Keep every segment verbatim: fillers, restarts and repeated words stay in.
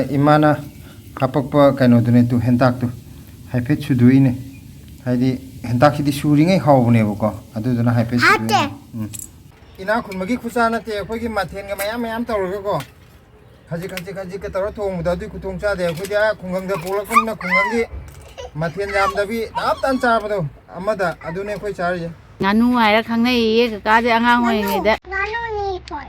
ꯏꯃꯥꯅ ꯍꯥꯄꯛꯄ ꯀꯩꯅꯣꯗꯨꯅꯦ, ꯇꯨ, ꯍꯦꯟꯇꯥꯛꯇꯨ ꯍꯥꯏꯐꯦꯠ ꯁꯨꯗꯣꯛꯏꯅꯦ꯫ ꯍꯥꯏꯗꯤ ꯍꯦꯟꯇꯥꯛꯁꯤꯗꯤ ꯁꯨꯔꯤꯉꯩ ꯍꯥꯎꯕꯅꯦꯕꯀꯣ, ꯑꯗꯨꯗꯨꯅ ꯍꯥꯏꯐꯦꯠ ꯁꯨꯗꯣꯛꯏꯅꯦ꯫ ꯍꯥꯎꯇꯦ꯫ ꯎꯝ꯫ ꯏꯅꯥꯛ ꯈꯨꯟꯕꯒꯤ ꯈꯨꯠꯁꯥ ꯅꯠꯇꯦ, ꯑꯩꯈꯣꯏꯒꯤ ꯃꯊꯦꯜꯒ ꯃꯌꯥꯝ ꯃꯌꯥꯝ ꯇꯧꯔꯒꯀꯣ, ꯈꯖꯤꯛ ꯈꯖꯤꯛ ꯈꯖꯤꯛꯀ ꯇꯧꯔ ꯊꯣꯡꯕꯗꯣ, ꯑꯗꯨꯏ ꯈꯨꯊꯣꯡ ꯆꯥꯗꯦ꯫ ꯑꯩꯈꯣꯏꯗꯤ ꯑꯥ ꯈꯨꯡꯒꯪꯗ ꯄꯣꯛꯂꯛꯄꯅꯤꯅ ꯈꯨꯡꯒꯪꯒꯤ ꯃꯊꯦꯜ ꯌꯥꯝꯗꯕꯤ ꯇꯞ ꯇꯥꯅ ꯆꯥꯕꯗꯣ ꯑꯃꯗ, ꯑꯗꯨꯅꯦ ꯑꯩꯈꯣꯏ ꯆꯥꯔꯤꯁꯦ꯫ ꯉꯥꯅꯨ ꯍꯥꯏꯔ ꯈꯪꯅꯩꯌꯦ ꯀꯀꯥꯁꯦ ꯑꯉꯥꯡ ꯑꯣꯏꯔꯤꯉꯩꯗ꯫ ꯉꯥꯅꯨꯅꯤ ꯑꯩꯈꯣꯏ꯫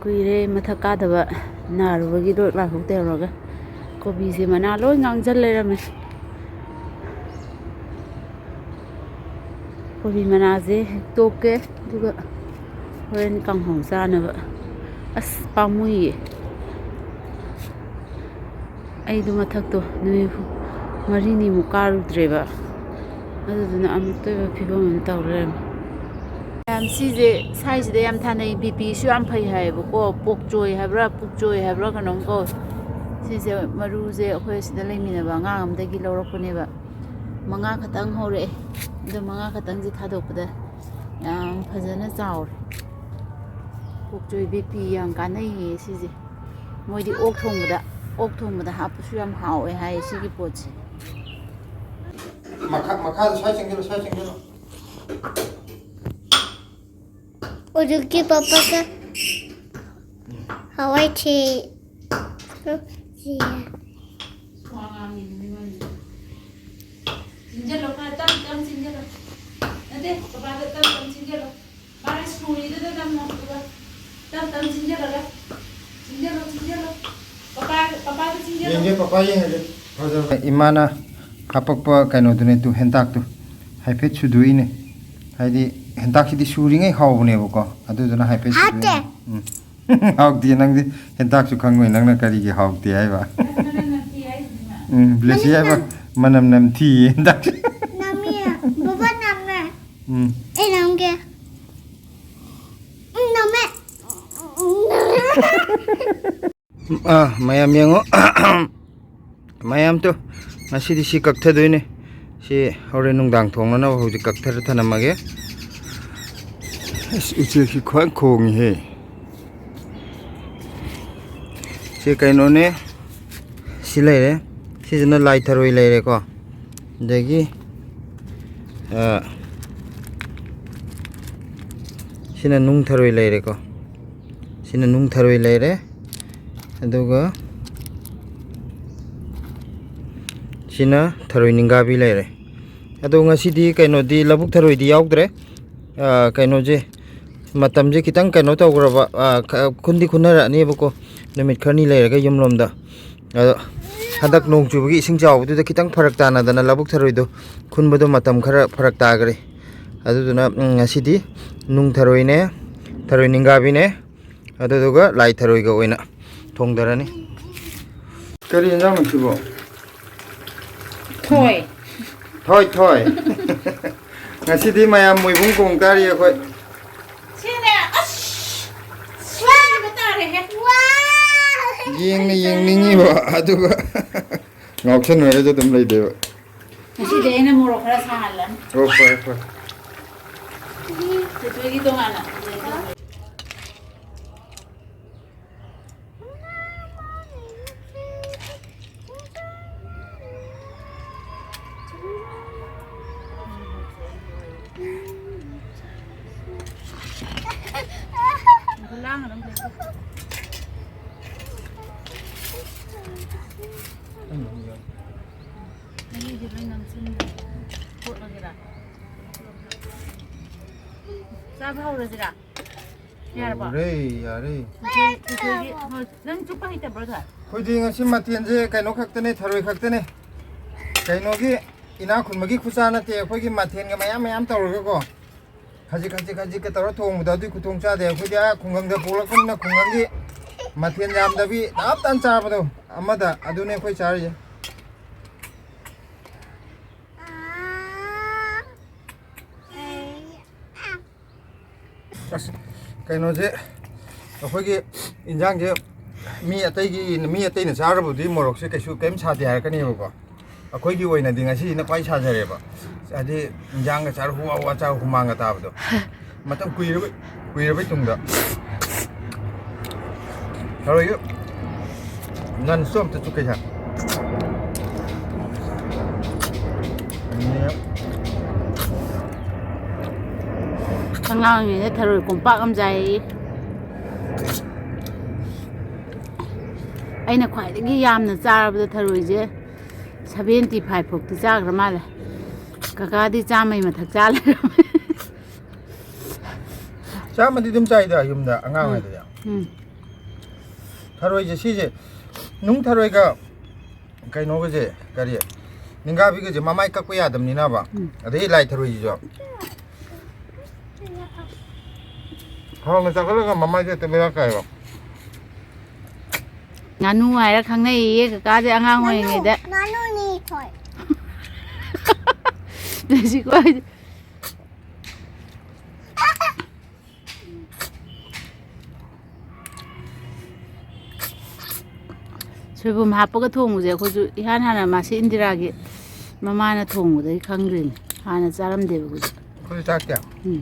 ꯀꯨꯏꯔꯦ ꯃꯊꯛ ꯀꯥꯗꯕ, ꯅꯥꯔꯨꯕꯒꯤ ꯂꯣꯛ ꯂꯥꯏꯍꯧ ꯇꯧꯔꯒ꯫ ꯀꯣꯕꯤꯁꯦ ꯃꯅꯥ ꯂꯣꯏ ꯉꯥꯡꯖꯜ ꯂꯩꯔꯝꯃꯦ꯫ ꯀꯣꯕꯤ ꯃꯅꯥꯁꯦ ꯍꯦꯛꯇꯣꯛꯀꯦ, ꯑꯗꯨꯒ ꯍꯣꯔꯦꯟ ꯀꯥꯡꯍꯧ ꯆꯥꯅꯕ꯫ ꯑꯁ, ꯄꯥꯝꯃꯨꯏꯌꯦ꯫ ꯑꯩꯗꯣ ꯃꯊꯛꯇꯣ ꯅꯨꯃꯤꯠ ꯍꯨꯝ-, ꯃꯔꯤꯅꯤꯃꯨꯛ ꯀꯥꯔꯨꯗ꯭ꯔꯦꯕ, ꯑꯗꯨꯗꯨꯅ ꯑꯃꯨꯛꯇ ꯑꯣꯏꯕ ꯐꯤꯕꯝ ꯑꯃ ꯇꯧ ꯂꯩꯔꯝꯃꯦ꯫ ꯃꯌꯥꯝ, ꯁꯤꯁꯦ ꯁ꯭ꯋꯥꯏꯁꯤꯗ ꯌꯥꯝ ꯊꯥꯅꯩ, ꯕꯤ ꯄꯤꯁꯨ ꯌꯥꯝ ꯐꯩ ꯍꯥꯏꯌꯦꯕꯀꯣ꯫ ꯄꯣꯛꯆꯣꯏ ꯍꯥꯏꯕ꯭ꯔꯥ, ꯄꯨꯛꯆꯣꯏ ꯍꯥꯏꯕ꯭ꯔꯥ ꯀꯩꯅꯣꯝ ꯀꯧꯋꯦ꯫ ꯁꯤꯁꯦ ꯃꯔꯨꯁꯦ ꯑꯩꯈꯣꯏ ꯁꯤꯗ ꯂꯩꯃꯤꯟꯅꯕ ꯑꯉꯥꯡ ꯑꯃꯗꯒꯤ ꯂꯧꯔꯛꯄꯅꯦꯕ꯫ ꯃꯉꯥ ꯈꯛꯇꯪ ꯍꯧꯔꯛꯑꯦ, ꯑꯗꯣ ꯃꯉꯥ ꯈꯛꯇꯪꯁꯦ ꯊꯥꯗꯣꯛꯄꯗ ꯌꯥꯝ ꯐꯖꯅ ꯆꯥꯎꯔꯦ꯫ ꯄꯣꯛꯆꯣꯏ ꯕꯤ ꯄꯤ ꯌꯥꯝ ꯀꯥꯟꯅꯩꯌꯦ ꯁꯤꯁꯦ꯫ ꯃꯣꯏꯗꯤ ꯑꯣꯛ ꯊꯣꯡꯕꯗ, ꯑꯣꯛ ꯊꯣꯡꯕꯗ ꯍꯥꯞꯄꯁꯨ ꯌꯥꯝ ꯍꯥꯎꯋꯦ ꯍꯥꯏꯌꯦ ꯁꯤꯒꯤ ꯄꯣꯠꯁꯦ꯫ ꯃꯈꯥ, ꯃꯈꯥꯗ ꯁ꯭ꯋꯥꯏ ꯆꯪꯁꯤꯜꯂꯨ, ꯁ꯭ꯋꯥꯏ ꯆꯪꯁꯤꯜꯂꯨ꯫ ꯍꯧꯖꯤꯛꯀꯤ ꯄꯥꯄꯥꯒ ꯍꯋꯥꯏ ꯊꯤ-, ꯊꯤ-, ꯅꯠꯇꯦ, ꯄꯄꯥꯗ ꯇꯞ ꯇꯞ ꯆꯤꯡꯁꯤꯜꯂꯣ꯫ ꯃꯥꯅ ꯁꯨꯔꯤꯗꯨꯗ ꯅꯝꯃꯣ, ꯑꯗꯨꯒ ꯇꯞ ꯇꯞ ꯆꯤꯡꯁꯤꯜꯂꯒ, ꯆꯤꯡꯁꯤꯜꯂꯣ, ꯆꯤꯡꯁꯤꯜꯂꯣ꯫ ꯄꯄꯥ, ꯄꯄꯥꯗ ꯆꯤꯡꯁꯤꯜꯂꯣ꯫ ꯌꯦꯡꯒꯦ, ꯄꯄꯥ ꯌꯦꯡꯍꯜꯂꯦ꯫ ꯐꯖꯕ꯫ ꯏꯃꯥꯅ ꯍꯥꯄꯛꯄ ꯀꯩꯅꯣꯗꯨꯅꯦ, ꯇꯨ, ꯍꯦꯟꯇꯥꯛꯇꯨ ꯍꯥꯏꯐꯦꯠ ꯁꯨꯗꯣꯛꯏꯅꯦ꯫ ꯍꯥꯏꯗꯤ ꯍꯦꯟꯇꯥꯛꯁꯤꯗꯤ ꯁꯨꯔꯤꯉꯩ ꯍꯥꯎꯕꯅꯦꯕꯀꯣ, ꯑꯗꯨꯗꯨꯅ ꯍꯥꯏꯐꯦꯠ ꯁꯨꯗꯣꯛꯏꯅꯦ꯫ ꯍꯥꯎꯇꯦ꯫ ꯎꯝ꯫ ꯍꯥꯎꯇꯦ, ꯅꯪꯗꯤ ꯍꯦꯟꯇꯥꯛꯁꯨ ꯈꯪꯉꯣꯏ, ꯅꯪꯅ ꯀꯔꯤꯒꯤ ꯍꯥꯎꯇꯦ ꯍꯥꯏꯕ? ꯎꯝ, ꯕ꯭ꯂꯦꯁꯤ ꯍꯥꯏꯕ, ꯃꯅꯝ ꯅꯝꯊꯤꯌꯦ ꯍꯦꯟꯇꯥꯛꯁꯦ꯫ ꯅꯝꯃꯤ, ꯕꯕꯥ ꯅꯝꯃꯦ꯫ ꯎꯝ꯫ ꯑꯩ ꯅꯝꯒꯦ꯫ ꯎꯝ, ꯅꯝꯃꯦ꯫ ꯑꯥ, ꯃꯌꯥꯝ ꯌꯦꯡꯉꯣ꯫ ꯃꯌꯥꯝ ꯇꯨ, ꯉꯁꯤꯗꯤ ꯁꯤ ꯀꯛꯊꯗꯣꯏꯅꯦ꯫ ꯁꯤ ꯍꯣꯔꯦꯟ ꯅꯨꯡꯗꯥꯡ ꯊꯣꯡꯅꯅꯕ ꯍꯧꯖꯤꯛ ꯀꯛꯊꯔ ꯊꯅꯝꯃꯒꯦ꯫ ꯑꯁ, ꯎꯆꯦꯛꯁꯤ ꯈ꯭ꯋꯥꯏ ꯈꯣꯡꯉꯤꯍꯦ꯫ ꯁꯤ ꯀꯩꯅꯣꯅꯦ꯫ ꯁꯤ ꯂꯩꯔꯦ꯫ ꯁꯤꯁꯤꯅ ꯂꯥꯏ ꯊꯔꯣꯏ ꯂꯩꯔꯦꯀꯣ꯫ ꯑꯗꯒꯤ, ꯑ, ꯁꯤꯅ ꯅꯨꯡ ꯊꯔꯣꯏ ꯂꯩꯔꯦꯀꯣ꯫ ꯁꯤꯅ ꯅꯨꯡ ꯊꯔꯣꯏ ꯂꯩꯔꯦ꯫ ꯑꯗꯨꯒ ꯁꯤꯅ ꯊꯔꯣꯏ ꯅꯤꯡꯒꯥꯕꯤ ꯂꯩꯔꯦ꯫ ꯑꯗꯣ ꯉꯁꯤꯗꯤ ꯀꯩꯅꯣꯗꯤ, ꯂꯧꯕꯨꯛ ꯊꯔꯣꯏꯗꯤ ꯌꯥꯎꯗ꯭ꯔꯦ꯫ ꯑ, ꯀꯩꯅꯣꯁꯦ, ꯃꯇꯝꯁꯦ ꯈꯤꯇꯪ ꯀꯩꯅꯣ ꯇꯧꯈ꯭ꯔꯕ, ꯑ, ꯈ-, ꯈꯨꯟꯗꯤ ꯈꯨꯟꯅꯔꯛꯑꯅꯦꯕꯀꯣ, ꯅꯨꯃꯤꯠ ꯈꯔꯅꯤ ꯂꯩꯔꯒ ꯌꯨꯝꯂꯣꯝꯗ꯫ ꯑꯗꯣ ꯍꯟꯗꯛ ꯅꯣꯡ ꯆꯨꯕꯒꯤ ꯏꯁꯤꯡ ꯆꯥꯎꯕꯗꯨꯗ ꯈꯤꯇꯪ ꯐꯔꯛ ꯇꯥꯅꯗꯅ ꯂꯧꯕꯨꯛ ꯊꯔꯣꯏꯗꯣ ꯈꯨꯟꯕꯗꯣ ꯃꯇꯝ ꯈꯔ ꯐꯔꯛ ꯇꯥꯈ꯭ꯔꯦ꯫ ꯑꯗꯨꯗꯨꯅ, ꯎꯝ, ꯉꯁꯤꯗꯤ ꯅꯨꯡ ꯊꯔꯣꯏꯅꯦ, ꯊꯔꯣꯏ ꯅꯤꯡꯒꯥꯕꯤꯅꯦ, ꯑꯗꯨꯗꯨꯒ ꯂꯥꯏ ꯊꯔꯣꯏꯒ ꯑꯣꯏꯅ ꯊꯣꯡꯗꯔꯅꯤ꯫ ꯀꯔꯤ ꯌꯦꯟꯖꯥꯡꯅꯣ ꯁꯤꯕꯣ? ꯊꯣꯏ꯫ ꯊꯣꯏ, ꯊꯣꯏ꯫ ꯉꯁꯤꯗꯤ ꯃꯌꯥꯝ ꯃꯣꯏꯕꯨꯡ ꯀꯣꯡ ꯇꯥꯔꯤ ꯑꯩꯈꯣꯏ꯫ ꯁꯤꯅꯦ, ꯑꯁ! ꯁꯤꯕ ꯇꯥꯔꯦꯍꯦ꯫ ꯌꯦꯡꯅ ꯌꯦꯡꯅꯤꯡꯉꯤꯕ, ꯑꯗꯨꯒ ꯉꯥꯎꯁꯟꯅꯔꯒꯁꯨ ꯑꯗꯨꯝ ꯂꯩꯗꯣꯏꯕ꯫ ꯉꯁꯤꯗꯤ ꯑꯩꯅ ꯃꯣꯔꯣꯛ ꯈꯔ ꯁꯥꯍꯜꯂꯅꯤ꯫ ꯑꯣ, ꯐꯔꯦ, ꯐꯔꯦ꯫ ꯆꯦꯊꯣꯏꯒꯤ ꯇꯣꯉꯥꯟꯅ꯫ ꯃꯍꯤꯗꯤ ꯂꯣꯏ ꯅꯝꯁꯤꯟꯈ꯭ꯔꯦ꯫ ꯀꯣꯠꯂꯒꯦꯔꯥ? ꯆꯥꯕ ꯍꯧꯔꯁꯤꯔꯥ? ꯌꯥꯔꯕꯣ? ꯌꯥꯔꯦ, ꯌꯥꯔꯦ꯫ ꯆꯤꯊꯣꯏꯒꯤ, ꯍꯣꯏ, ꯅꯪ ꯆꯨꯞꯄ ꯍꯩꯇꯕ꯭ꯔꯣ, ꯊꯣꯏ? ꯑꯩꯈꯣꯏꯗꯤ ꯉꯁꯤ ꯃꯊꯦꯜꯁꯦ ꯀꯩꯅꯣ ꯈꯛꯇꯅꯦ, ꯊꯔꯣꯏ ꯈꯛꯇꯅꯦ꯫ ꯀꯩꯅꯣꯒꯤ, ꯏꯅꯥꯛ ꯈꯨꯟꯕꯒꯤ ꯈꯨꯠꯆꯥ ꯅꯠꯇꯦ, ꯑꯩꯈꯣꯏꯒꯤ ꯃꯊꯦꯜꯒ ꯃꯌꯥꯝ ꯃꯌꯥꯝ ꯇꯧꯔꯒꯀꯣ, ꯈꯖꯤꯛ ꯈꯖꯤꯛ ꯈꯖꯤꯛꯀ ꯇꯧꯔ ꯊꯣꯡꯕꯗꯣ ꯑꯗꯨꯏ ꯈꯨꯊꯣꯡ ꯆꯥꯗꯦ꯫ ꯑꯩꯈꯣꯏꯗꯤ ꯑꯥ ꯈꯨꯡꯒꯪꯗ ꯄꯣꯛꯂꯛꯄꯅꯤꯅ ꯈꯨꯡꯒꯪꯒꯤ ꯃꯊꯦꯜ ꯌꯥꯝꯗꯕꯤ ꯇꯞ ꯇꯥꯅ ꯆꯥꯕꯗꯣ ꯑꯃꯗ ꯑꯗꯨꯅꯦ ꯑꯩꯈꯣꯏ ꯆꯥꯔꯤꯁꯦ꯫ ꯑꯁ, ꯀꯩꯅꯣꯁꯦ, ꯑꯩꯈꯣꯏꯒꯤ ꯏꯟꯖꯥꯡꯁꯦ ꯃꯤ ꯑꯇꯩꯒꯤ, ꯃꯤ ꯑꯇꯩꯅ ꯆꯥꯔꯕꯨꯗꯤ ꯃꯣꯔꯣꯛꯁꯦ ꯀꯩꯁꯨ ꯀꯩꯝ ꯁꯥꯗꯦ ꯍꯥꯏꯔꯛꯀꯅꯦꯕꯀꯣ꯫ ꯑꯩꯈꯣꯏꯒꯤ ꯑꯣꯏꯅꯗꯤ ꯉꯁꯤꯁꯤꯅ ꯈ꯭ꯋꯥꯏ ꯁꯥꯖꯔꯦꯕ꯫ ꯍꯥꯏꯗꯤ ꯏꯟꯖꯥꯡꯒ ꯆꯥꯔ ꯍꯨꯋꯥ ꯍꯨꯋꯥ ꯆꯥꯔ ꯍꯨꯃꯥꯡꯒ ꯇꯥꯕꯗꯣ꯫ ꯃꯇꯝ ꯀꯨꯏꯔꯕ, ꯀꯨꯏꯔꯕꯩ ꯇꯨꯡꯗ꯫ ꯊꯔꯣꯏꯒꯤ ꯅꯟꯁꯇꯣ ꯑꯝꯇ ꯆꯨꯞꯀꯦ ꯁꯥ꯫ ꯑꯉꯥꯡꯁꯤꯡꯁꯦ ꯊꯔꯣꯏ ꯀꯣꯝꯄꯥꯛ ꯑꯃ ꯆꯥꯏꯌꯦ꯫ ꯑꯩꯅ ꯈ꯭ꯋꯥꯏꯗꯒꯤ ꯌꯥꯝꯅ ꯆꯥꯔꯕꯗ ꯊꯔꯣꯏꯁꯦ ꯁꯚꯦꯟꯇꯤ ꯐꯥꯏꯚ ꯐꯥꯎꯇꯤ ꯆꯥꯈ꯭ꯔ ꯃꯥꯜꯂꯦ꯫ ꯀꯀꯥꯗꯤ ꯆꯥꯝꯃꯩ ꯃꯊꯛ ꯆꯥ ꯂꯩꯔꯝꯃꯦ꯫ ꯆꯥꯝꯃꯗꯤ ꯑꯗꯨꯝ ꯆꯥꯏꯗ ꯌꯨꯝꯗ ꯑꯉꯥꯡ ꯎꯝ꯫ ꯑꯣꯏꯗꯗꯤ꯫ ꯎꯝ꯫ ꯊꯔꯣꯏꯁꯦ ꯁꯤꯁꯦ, ꯅꯨꯡ ꯊꯔꯣꯏꯒ ꯀꯩꯅꯣꯒꯁꯦ, ꯀꯔꯤ, ꯅꯤꯡꯒꯥꯕꯤꯒꯁꯦ ꯃꯃꯥꯏ ꯀꯛꯄ ꯌꯥꯗꯕꯅꯤꯅꯕ꯫ ꯎꯝ꯫ ꯑꯗꯩ ꯂꯥꯏ ꯊꯔꯣꯏꯁꯤꯁꯨ꯫ ꯍꯥꯎꯅ ꯆꯥꯈꯠꯂꯒ ꯃꯃꯥꯏꯁꯦ ꯍꯦꯛꯇ ꯕꯦꯔꯥ ꯀꯥꯏꯕ꯫ ꯉꯥꯅꯨ ꯍꯥꯏꯔ ꯈꯪꯅꯩꯌꯦ ꯀꯀꯥꯁꯦ ꯑꯉꯥꯡ ꯉꯥꯅꯨ, ꯑꯣꯏꯔꯤꯉꯩꯗ꯫ ꯉꯥꯅꯨꯅꯤ ꯊꯣꯏ꯫ ꯂꯩꯁꯤꯀꯣ ꯍꯥꯏꯗꯤ꯫ ꯁꯣꯏꯕꯨꯝ ꯍꯥꯞꯄꯒ ꯊꯣꯡꯕꯁꯦ ꯑꯩꯈꯣꯏꯁꯨ ꯏꯍꯥꯟ ꯍꯥꯟꯅ ꯃꯥꯁꯤ ꯏꯟꯗꯤꯔꯥꯒꯤ ꯃꯃꯥꯅ ꯊꯣꯡꯕꯗꯒꯤ ꯈꯪꯗ꯭ꯔꯤꯅꯦ꯫ ꯍꯥꯟꯅ ꯆꯥꯔꯝꯗꯦꯕ ꯑꯩꯈꯣꯏꯁꯨ꯫ ꯑꯩꯈꯣꯏꯁꯨ ꯆꯥꯛꯇꯦ꯫ ꯎꯝ꯫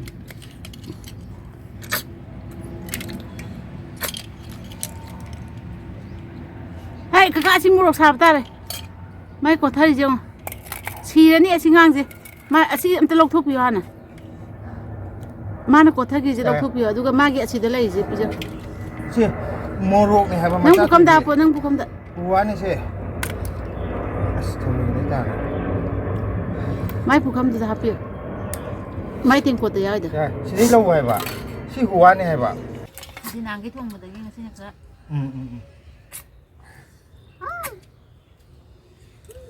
ꯍꯩ, ꯀꯀꯥ, ꯑꯁꯤ ꯃꯣꯔꯣꯛ ꯁꯥꯕ ꯇꯥꯔꯦ꯫ ꯃꯥꯏ ꯀꯣꯊꯔꯤꯁꯦ ꯌꯦꯡꯉꯣ꯫ ꯁꯤꯔꯅꯤ ꯑꯁꯤ ꯉꯥꯡꯁꯦ꯫ ꯃꯥ ꯑꯁꯤ ꯑꯝꯇ ꯂꯧꯊꯣꯛꯄꯤꯌꯣ ꯍꯥꯟꯅ꯫ ꯃꯥꯅ ꯀꯣꯊꯈꯤꯁꯦ ꯑꯦ꯫ ꯂꯧꯊꯣꯛꯄꯤꯌꯣ, ꯑꯗꯨꯒ ꯃꯥꯒꯤ ꯑꯁꯤꯗ ꯂꯩꯔꯤꯁꯦ ꯄꯤꯖꯧ꯫ ꯁꯤ ꯃꯣꯔꯣꯛꯅꯦ ꯍꯥꯏꯕ ꯅꯪ ꯃꯆꯥ ꯄꯨꯈꯝꯗ ꯊꯣꯏꯕꯤ꯫ ꯍꯥꯞꯄꯣ, ꯅꯪ ꯄꯨꯈꯝꯗ꯫ ꯋꯥꯅꯤꯁꯦ꯫ ꯑꯁ, ꯊꯝꯃꯣꯏꯅꯦ ꯇꯥꯔꯦ꯫ ꯃꯥꯏ ꯄꯨꯈꯝꯗꯨꯗ ꯍꯥꯞꯄꯤꯌꯨ꯫ ꯃꯥꯏ ꯇꯦꯡꯀꯣꯠꯇ ꯌꯥꯎꯔꯤꯗꯣ꯫ ꯌꯥꯏ, ꯁꯤꯗꯩ ꯂꯧ ꯍꯥꯏꯕ꯫ ꯁꯤ ꯋꯥꯅꯤ ꯍꯥꯏꯕ꯫ ꯁꯤ ꯅꯍꯥꯟꯒꯩ ꯊꯣꯡꯕꯗꯒꯤ ꯉꯁꯤꯅ ꯈꯔ ꯎꯝ ꯎꯝ ꯎꯝ꯫